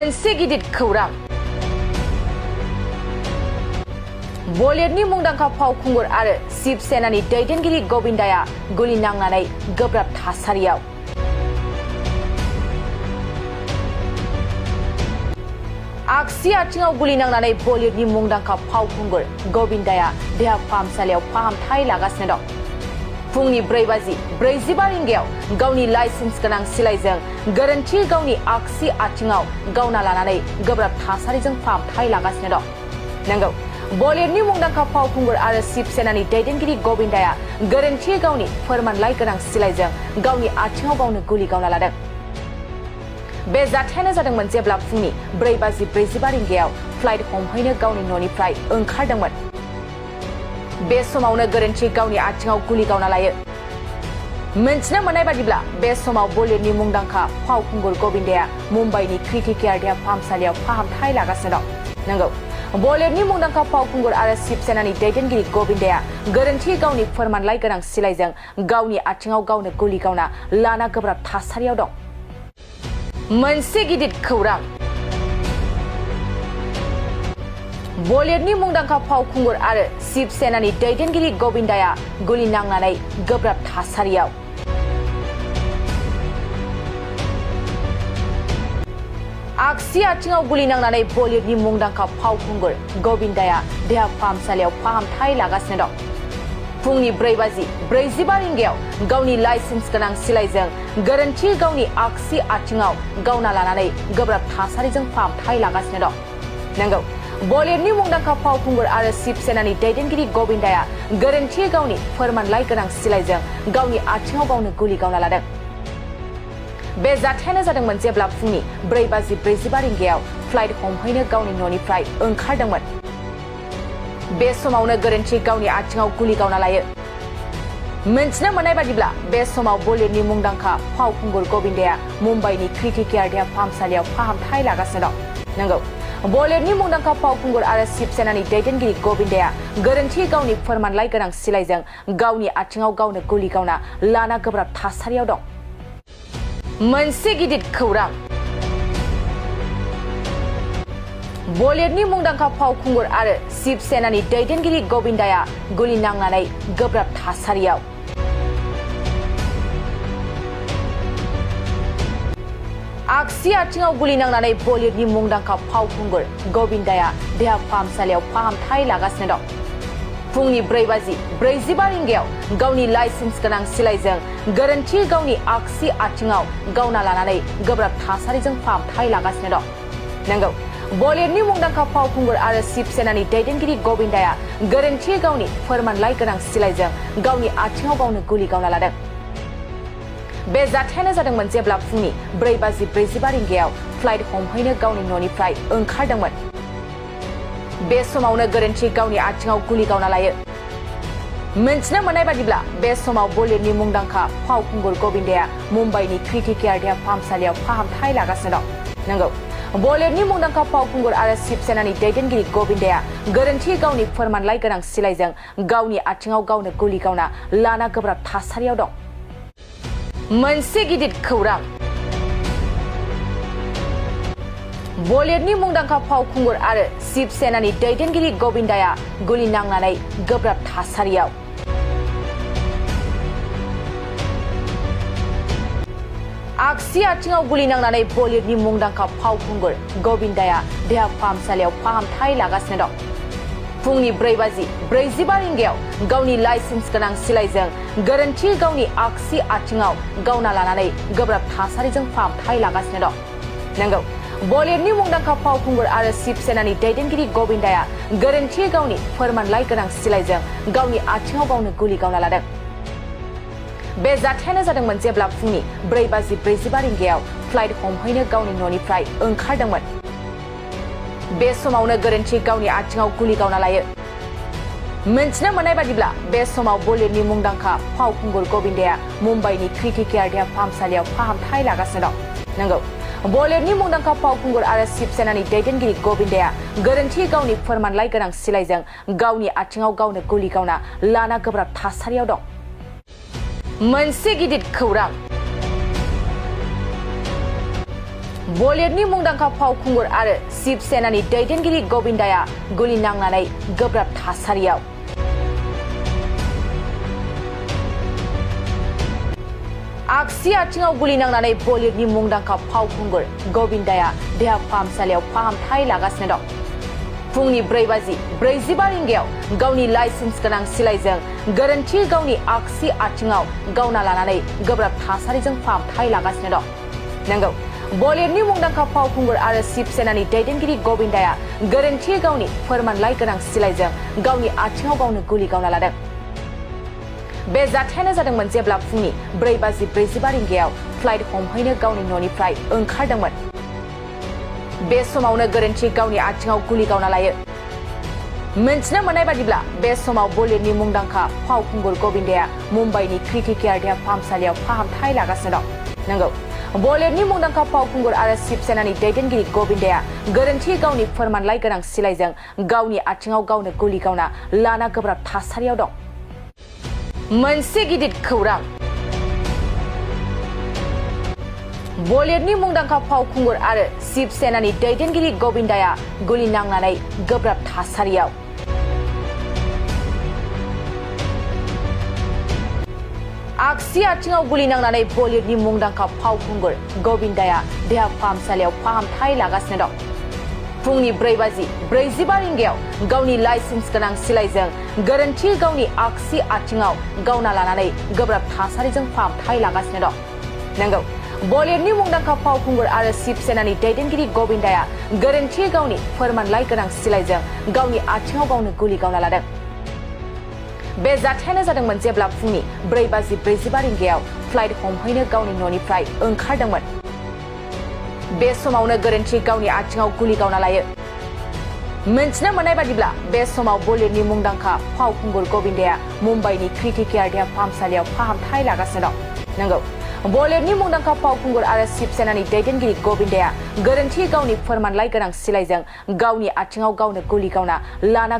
मोनसे गिदिर खौरां बलिउडनि मुंदांखा फावखुंगुर आरो शिव सेनानि दैदेनगिरि गोविंदाया गुलि नांनानै गोब्राब थासारियाव। आगसि आथिङाव गुलि नांनानै बलिउडनि मुंदांखा फावखुंगुर गोविंदाया देहा फाहामसालियाव फाहामथाय लागासिनो दं। फुंनि 4:45 रिंगायाव गावनि लाइसेन्स गोनां सिलाइजों गोरोन्थि गावनि आगसि आथिङाव गावना लानानै गोब्राब थासारिजों फाहामथाय लागासिनो दं। नंगौ, बलिउडनि मुंदांखा फावखुंगुर आरो शिव सेनानि दैदेनगिरि गोविंदाया गोरोन्थि गावनि फोरमानलाइ गोनां सिलाइजों गावनि आथिङाव गावनो गुलि गावना लादों। बे जाथायानो जादोंमोन जेब्ला फुंनि 4:45 रिंगायाव फ्लाइट हमहैनो गावनि न'निफ्राय ओंखारदोंमोन। बे समावनो गोरोन्थि गावनि आथिङाव गुलि गावना लायो। मिन्थिनो मोननाय बादिब्ला बे समाव बलिउडनि मुंदांखा फावखुंगुर गोविंदाया मुम्बाइनि क्रिटिकेयार देहा फाहामसालियाव फाहामथाय लागासिनो दं। नंगौ, बलिउडनि मुंदांखा फावखुंगुर आरो शिव सेनानि दैदेनगिरि गोविंदाया गोरोन्थि गावनि फोरमानलाइ गोनां सिलाइजों गावनि आथिङाव गावनो गुलि गावना लाना गोब्राब थासारियाव दं। मोनसे गिदिर खौरां बलिउडनि मुंदांखा फावखुंगुर आरो शिव सेनानि दैदेनगिरि गोविंदाया गुलि नांनानै गोब्राब थासारियाव। आगसि आथिङाव गुलि नांनानै बलिउडनि मुंदांखा फावखुंगुर गोविंदाया देहा फाहामसालियाव फाहामथाय लागासिनो दं। फुंनि 4:45 रिंगायाव गावनि लाइसेन्स गोनां सिलाइजों गोरोन्थि गावनि आगसि आथिङाव गावना लानानै गोब्राब थासारिजों फाहामथाय लागासिनो दं। नंगौ, बलिउडनि मुंदांखा फावखुंगुर आरो शिव सेनानि दैदेनगिरि गोविंदाया गोरोन्थि गावनि फोरमानलाइ गोनां सिलाइजों गावनि आथिङाव गावनो गुलि गावना लादों। बे जाथायानो जादोंमोन जेब्ला फुंनि 4:45 रिंगायाव फ्लाइट हमहैनो गावनि न'निफ्राय ओंखारदोंमन। बे समावनो गोरोन्थि गावनि आथिङाव गुलि गावना लायो। मिन्थिनो मोननाय बादिब्ला बे समाव बलिउडनि मुंदांखा फावखुंगुर गोविंदाया मुम्बाइनि क्रिटिकेयार देहा फाहामसालियाव फाहामथाय लागासिनो दं। नंगौ, बलिउडनि मुंदांखा फावखुंगुर आरो शिव सेनानि दैदेनगिरि गोविंदाया गोरोन्थि गावनि फोरमानलाइ गोनां सिलाइजों गावनि आथिङाव गावनो गुलि गावना लाना गोब्राब थासारियाव दं। मोनसे गिदिर खौरां बलिउडनि मुंदांखा फावखुंगुर आरो शिव सेनानि दैदेनगिरि गोविंदाया गुलि नांनानै गोब्राब थासारियाव। आगसि आथिङाव गुलि नांनानै बलिउडनि मुंदांखा फावखुंगुर गोविंदाया देहा फाहामसालियाव फाहामथाय लागासिनो दं। फुंनि 4:45 रिंगायाव गावनि लाइसेन्स गोनां सिलाइजों गोरोन्थि गावनि आगसि आथिङाव गावना लानानै गोब्राब थासारिजों फाहामथाय लागासिनो दं। नंगौ, बलिउडनि मुंदांखा फावखुंगुर आरो शिव सेनानि दैदेनगिरि गोविंदाया गोरोन्थि गावनि फोरमानलाइ गोनां सिलाइजों गावनि आथिङाव गावनो गुलि गावना लादों। बे जाथायानो जादोंमोन जेब्ला फुंनि 4:45 रिंगायाव फ्लाइट हमहैनो गावनि न'निफ्राय ओंखारदोंमन। बे समावनो गोरोन्थि गावनि आथिङाव गुलि गावना लायो। मिन्थिनो मोननाय बादिब्ला बे समाव बलिउडनि मुंदांखा फावखुंगुर गोविंदाया मुम्बाइनि क्रिटिकेयार देहा फाहामसालियाव फाहामथाय लागासिनो दं। नंगौ, बलिउडनि मुंदांखा फावखुंगुर आरो शिव सेनानि दैदेनगिरि गोविंदाया गोरोन्थि गावनि फोरमानलाइ गोनां सिलाइजों गावनि आथिङाव गावनो गुलि गावना लाना गोब्राब थासारियाव दं। मोनसे गिदिर खौरां बलिउडनि मुंदांखा फावखुंगुर आरो शिव सेनानि दैदेनगिरि गोविंदाया गुलि नांनानै गोब्राब थासारियाव। आगसि आथिङाव गुलि नांनानै बलिउडनि मुंदांखा फावखुंगुर गोविंदाया देहा फाहामसालियाव फाहामथाय लागासिनो दं। फुंनि 4:45 रिंगायाव गावनि लाइसेन्स गोनां सिलाइजों गोरोन्थि गावनि आगसि आथिङाव गावना लानानै गोब्राब थासारिजों फाहामथाय लागासिनो दं। नंगौ, बलिउडनि मुंदांखा फावखुंगुर आरो शिव सेनानि दैदेनगिरि गोविंदाया गोरोन्थि गावनि फोरमानलाइ गोनां सिलाइजों गावनि आथिङाव गावनो गुलि गावना लादों। बे जाथायानो जादोंमोन जेब्ला फुंनि 4:45 रिंगायाव फ्लाइट हमहैनो गावनि न'निफ्राय ओंखारदोंमन। बे समावनो गोरोन्थि गावनि आथिङाव गुलि गावना लायो। मिन्थिनो मोननाय बादिब्ला बे समाव बलिउडनि मुंदांखा फावखुंगुर गोविंदाया मुम्बाइनि क्रिटिकेयार देहा फाहामसालियाव फाहामथाय लागासिनो दं। नंगौ, बलिउडनि मुंदांखा फावखुंगुर आरो शिव सेनानि दैदेनगिरि गोविंदाया गोरोन्थि गावनि फोरमानलाइ गोनां सिलाइजों गावनि आथिङाव गावनो गुलि गावना लाना गोब्राब थासारियाव दं। मोनसे गिदिर खौरां बलिउडनि मुंदांखा फावखुंगुर आरो शिव सेनानि दैदेनगिरि गोविंदाया गुलि नांनानै गोब्राब थासारियाव। आगसि आथिङाव गुलि नांनानै बलिउडनि मुंदांखा फावखुंगुर गोविंदाया देहा फाहामसालियाव फाहामथाय लागासिनो दं। फुंनि 4:45 रिंगायाव गावनि लाइसेन्स गोनां सिलाइजों गोरोन्थि गावनि आगसि आथिङाव गावना लानानै गोब्राब थासारिजों फाहामथाय लागासिनो दं। नंगौ, बलिउडनि मुंदांखा फावखुंगुर आरो शिव सेनानि दैदेनगिरि गोविंदाया गोरोन्थि गावनि फोरमानलाइ गोनां सिलाइजों गावनि आथिङाव गावनो गुलि गावना लादों। बे जाथायानो जादोंमोन जेब्ला फुंनि 4:45 रिंगायाव फ्लाइट हमहैनो गावनि न'निफ्राय ओंखारदोंमोन। बे समावनो गोरोन्थि गावनि आथिङाव गुलि गावना लायो। मिन्थिनो मोननाय बादिब्ला बे समाव बलिउडनि मुंदांखा फावखुंगुर गोविंदाया मुम्बाइनि क्रिटिकेयार देहा फाहामसालियाव फाहामथाय लागासिनो दं। नंगौ, बलिउडनि मुंदांखा फावखुंगुर आरो शिव सेनानि दैदेनगिरि गोविंदाया गोरोन्थि गावनि फोरमानलाइ गोनां सिलाइजों गावनि आथिङाव गावनो गुलि गावना लाना गोब्राब थासारियाव दं। मोनसे गिदिर खौरां। बलिउडनि मुंदांखा फावखुंगुर आरो शिव सेनानि दैदेनगिरि गोविंदाया गुलि नांनानै गोब्राब थासारियाव। आगसि आथिङाव गुलि नांनानै बलिउडनि मुंदांखा फावखुंगुर गोविंदाया देहा फाहामसालियाव फाहामथाय लागासिनो दं। फुंनि 4:45 रिंगायाव गावनि लाइसेन्स गोनां सिलाइजों गोरोन्थि गावनि आगसि आथिङाव गावना लानानै गोब्राब थासारिजों फाहामथाय लागासिनो दं। नंगौ, बलिउडनि मुंदांखा फावखुंगुर आरो शिव सेनानि दैदेनगिरि गोविंदाया गोरोन्थि गावनि फोरमानलाइ गोनां सिलाइजों गावनि आथिङाव गावनो गुलि गावना लादों। बे जाथायानो जादोंमोन जेब्ला फुंनि 4:45 रिंगायाव फ्लाइट हमहैनो गावनि न'निफ्राय ओंखारदोंमोन। बे समावनो गोरोन्थि गावनि आथिङाव गुलि गावना लायो। मिन्थिनो मोननाय बादिब्ला बे समाव बलिउडनि मुंदांखा फावखुंगुर गोविंदाया मुम्बाइनि क्रिटिकेयार देहा फाहामसालियाव फाहामथाय लागासिनो दं। नंगौ, बलिउडनि मुंदांखा फावखुंगुर आरो शिव सेनानि दैदेनगिरि गोविंदाया गोरोन्थि गावनि फोरमानलाइ गोनां सिलाइजों गावनि आथिङाव गावनो गुलि गावना लाना